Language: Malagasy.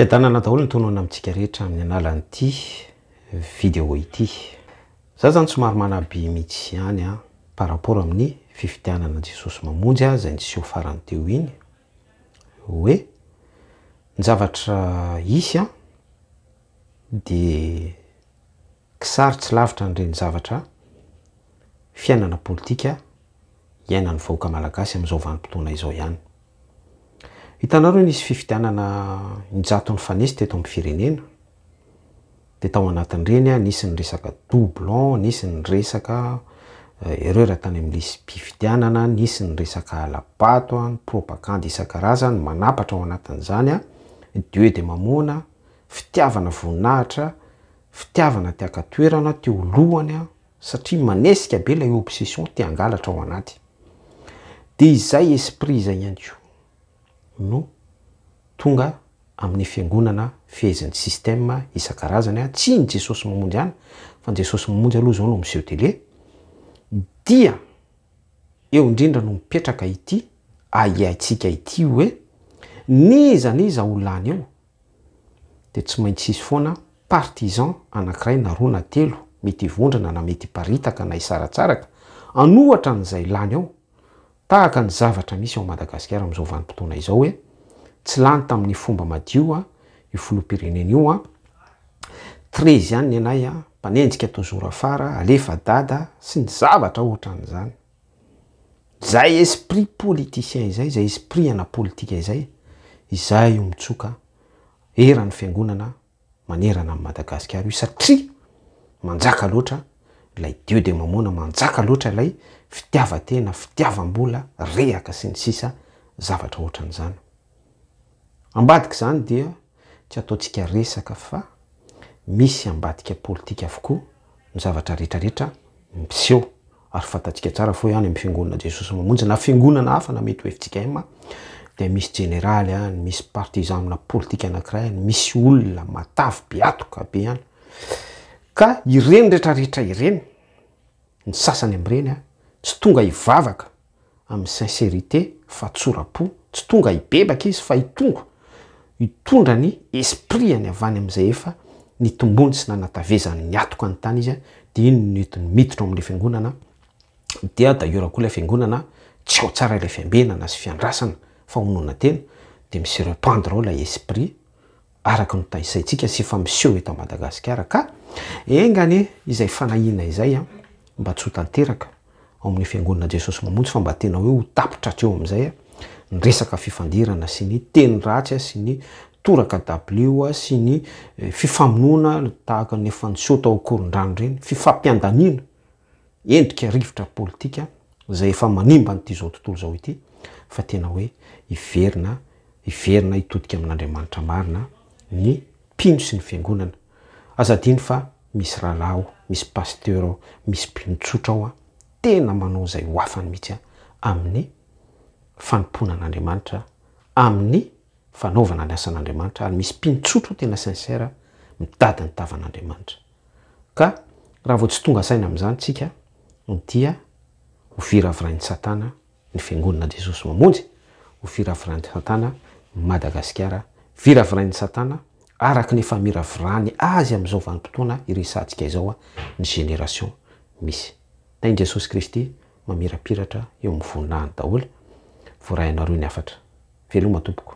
Fiadanana daholo ny tonona amintsika rehetra amin'ny alalan'ity vidéo ity. Za zany somary manaby mihitsy ihany an, par rapport amin'ny fifidianana Jesosy Mamonjy izay niseho farany teo iny, hoe ny zavatra hisy an, dia kisary tsy lavitra an'ireny zavatra fiainana politika iainan'ny vahoaka malagasy amin'izao vanim-potoana izao ihany. Hitanareo nisy fifidianana injato nifanesy teto amin'ny firenena, dia tao anatin'ireny nisy ny resaka doublon, nisy ny resaka erreur tany amin'ny lisi-pifidianana, nisy ny resaka hala-bato, ny propagandy isan-karazany manapatra ao anatin'izany, Dieu de Mamona, fitiavana voninahitra, fitiavana te haka toerana, te ho lohany, satria manesika be ilay obsession te hangalatra ao anaty. Dia izay esprit izay ihany koa no tonga amin'ny fiangonana fehezin'ny système isan-karazany, tsy ny Jesosy Mamonjy ihany, fa ny Jesosy Mamonjy aloha izao no miseho télé, dia eo indrindra no mipetraka ity ahiahintsika ity hoe n'iza n'iza ho lany eo dia tsy maintsy hisy foana partisan anankiray na roa na telo, mety hivondrona na mety hiparitaka na hisaratsaraka, hanohatra an'izay lany eo, tahaka ny zavatra misy ao Madagasikara amin'izao vanim-potoana izao hoe tsy lany tamin'ny fomba madio io filoham-pirenena io an, trezy ihany ny anay an, mpanenjika toujours afara, alefa dada, sy ny zavatra ohatran'izany. Izay esprit politicien izay, izay esprit ana politika izay, izay io mitsoka eran'ny fiangonana manerana an'i Madagasikara io satria manjaka loatra ilay Dieu de Mamona, manjaka loatra ilay fitiavan-tena, fitiavam-bola, rehaka sy ny sisa zavatra ohatran'izany. Ambadik'izany dia tsy ataontsika resaka fa misy ambadika politika avokoa ny zavatra rehetrarehetra miseho ary fantatsika tsara fa hoe any amin'ny fiangonana Jesosy Mamonjy na fiangonana hafa na mety ho fjkm dia misy jeneraly any, misy partisan amina politika anankiray any, misy olona matavy be atoka be any. Ka ireny rehetrarehetra ireny, ny sasany amin'ireny tsy tonga hivavaka amin'ny sincérité, fahatsoram-po, tsy tonga hibebaka izy fa hitonga hitondra ny esprit-ny avy any amin'izay efa nitombony sy nanatavezany niatoka ny tany izy dia iny no entiny miditra ao amin'ilay fiangonana, dia d'ailleurs koa ilay fiangonana tsy ao tsara ilay fiambenana sy fiandrasana fahononan-tena dia mi-se rependre ao ilay esprit araka ny tanisaintsika sy efa miseho eto Madagasikara ka enga anie izay fanahiana izay mba tsy ho tanteraka ao amin'ny Fiangonana Jesosy Mamonjy fa mba tena hoe ho tapitra hatreo amin'izay ny resaka fifandirana sy ny teny ratsy sy ny toraka dabilio sy ny fifamonoana tahaka ny efa niseho tao Ankorondrano ireny, fifampiandaniana, endrika rivotra politika izay efa manimba an'ity izao tontolo izao ity fa tena hoe hiverina hiverina hitodika amin'Andriamanitra marina ny mpino sy ny fiangonana. Aza adino fa misy rahalahy ao, misy pasteur ao, misy mpino tsotra ao tena manao izay ho afany mihitsy amin'ny fanompoana an'Andriamanitra, amin'ny fanaovana ny asan'Andriamanitra ary misy mpino tsotra ao tena sincère mitady ny tavan'Andriamanitra. Ka raha vao tsy tonga saina amin'izany tsika dia ho viravirain'i Satana ny Fiangonana Jesosy Mamonjy, ho viravirain'i Satana Madagasikara, viravirain'i Satana araka ny efa amiravirany azy amin'izao vanim-potoana iresahantsika izao ny génération misy. Tahin'i Jesosy Kristy mamirapiratra eo amin'ny voninahiny daholo. Voaray anareo ny hafatra. Veloma tompoko.